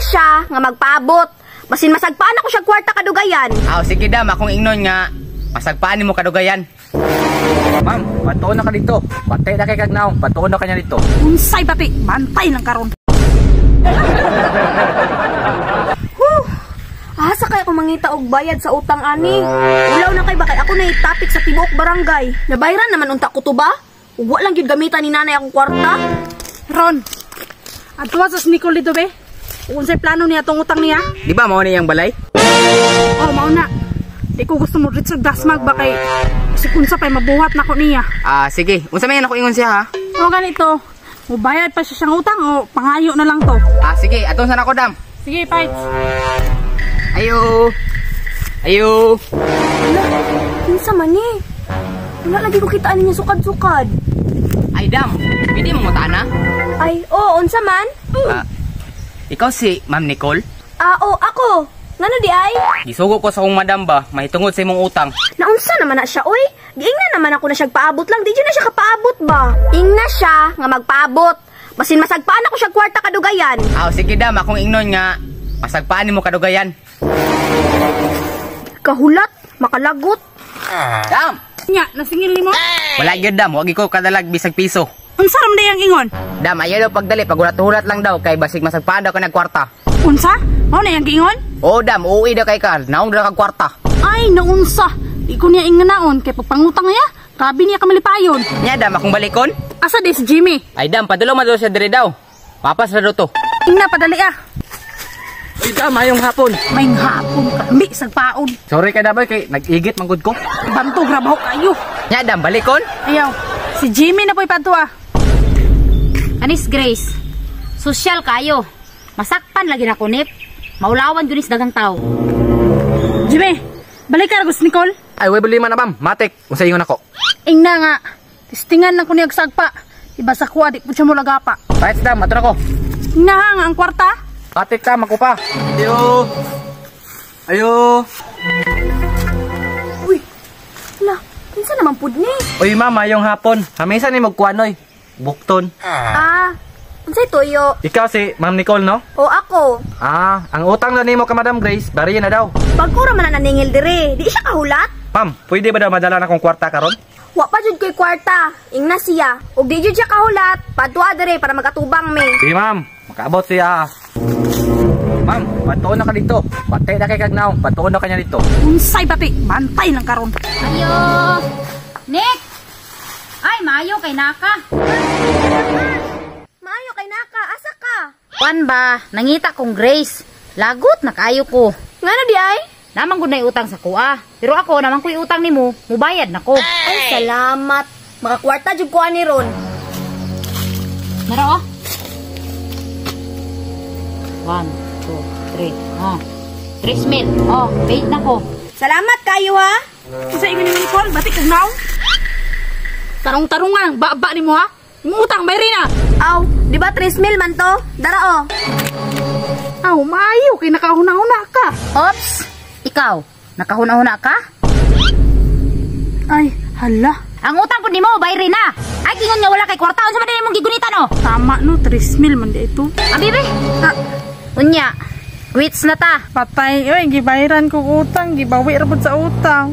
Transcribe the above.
siya nga magpaabot. Basin masagpaan ako siya kwarta kadugayan. Aw, sige dam, akong ingnon nga masagpaan nimo kadugayan. Ma'am, patuon na ka dito. Patay na kay kagnaong, patuon na kanya dito. Unsay pati, bantay lang karon. Huh. Asa kay ako mangita og bayad sa utang ani? Ulaw na kay bakay ako na topic sa tibuok barangay. Nabayran naman unta ko to ba? Ug wa lang gyud gamitan ni nanay akong kwarta. Ron. Adto sa Nicole dito be. Unsay plano niya tong utang niya? Di ba mao ni yang balay? Oh, mao na. Di ko gusto mo Richard Dasmag ba kay sikunsa pa'y mabuhat na ko niya. Ah, sige. Unsa may ako ingon siya ha? O ganito, mubayad pa siya siyang utang o pangayo na lang to. Ah, sige. Aton sana ko dam. Sige, fight. Ayo. Ayo. Ala, kinsa man ni? Wala lagi ko kitaan niya sukad-sukad. Ay dam, pwede mo mutana? Ay, oo, unsa man? Ah, ikaw si Ma'am Nicole? Ah, oo, ako. Ngano di ay? Gisugo ko sa akong madam ba, mahitungod sa imong utang. Naunsa naman na siya, oy? Giingna naman ako na siya paabot lang. Di na siya kapaabot ba? Ingna siya nga magpaabot. Basin masagpaan ako siya kwarta kadugayan. Aw, sige dam, akong ingnon nga masagpaan nimo kadugayan. Kahulat, makalagot. Dam! Nya, nasingil nimo? Wala gyud dam, wag ko kadalag bisag piso. Unsa ram dayang ingon? Dam, ayaw daw pagdali, pagulat-hulat lang daw kay basig masagpaan daw ka nagkwarta. Unsa? Mao na yang giingon? Oo dam, uuwi daw kay ka, naong daw kag kwarta. Ay, naunsa. Di ko niya inganaon kay pagpangutang niya. Grabe niya kamalipayon. Nya dam, akong balikon. Asa di si Jimmy? Ay dam, padulaw man daw siya diri daw. Papas ra daw to. Ingna padali ah. Uy, dam, mayong hapon. May hapon kami sagpaon. Sorry kay daboy kay nag-igit man gud ko. Bantog ra ba kayo? Nya dam, balikon. Ayaw. Si Jimmy na po'y padto ah. Anis Grace, sosyal kayo. Masakpan lagi na kunip. Maulawan gyud ni dagang tao. Jimmy, balik ka ra gusto Nicole. Ay, way balima na ma'am. Matik, unsa ingon ako? Ingna nga. Testingan lang ko niya sagpa. Iba sa kuha, di po siya mo lagapa. Fights dam, ato na ko. Ingna ha nga ang kwarta. Matik ka, makupa. Ayo. Ayo. Uy, ala, kinsa naman pud ni? Uy, ma'am, mayong hapon. Hamisa ni magkuanoy. Bukton. Ah, unsay tuyo? Ikaw si Ma'am Nicole, no? O ako. Ah, ang utang na nimo ka Madam Grace, bariya na daw. Pagkura man na naningil dire, di siya kahulat. Ma'am, pwede ba daw madala na akong kwarta karon? Wa pa jud ko'y kwarta. Ingna siya. Ug di jud siya kahulat, padua dire para magatubang mi. Sige, ma'am. Makaabot siya. Ma'am, patuon na ka dito. Patay na kay kagnaong, patuon na kanya dito. Unsay pati, bantay lang karon. Ayo. Nick! Ay, maayo kay naka. Maayo kay naka, asa ka? Kwan ba, nangita kong Grace. Lagot na kayo ko. Ngano di ay? Namang gud na utang sa kuha. Pero ako naman ko'y utang nimo, mubayad na ko. Ay, salamat. Makakwarta jud ko ani ron. Nara oh. 1, 2, 3. Oh. 3 mil. Oh, paid na ko. Salamat kayo ha. Unsa ingon ni Nicole, batik kag naong? Tarong-tarungan, ba-ba nimo ha? Imong utang bayri na. Aw, di ba 3 mil man to? Dara oh. Aw, maayo kay nakahuna-huna ka. Ops! Ikaw, nakahuna-huna ka? Ay, hala. Ang utang pud nimo bayri na. Ay kingon nga wala kay kwarta, unsa man din imong gigunitan oh? Tama no, 3 mil man di ito. Abi be. Ah, Unya. Quits na ta. patay, oy, gibayaran ko utang, gibawi ra pud sa utang.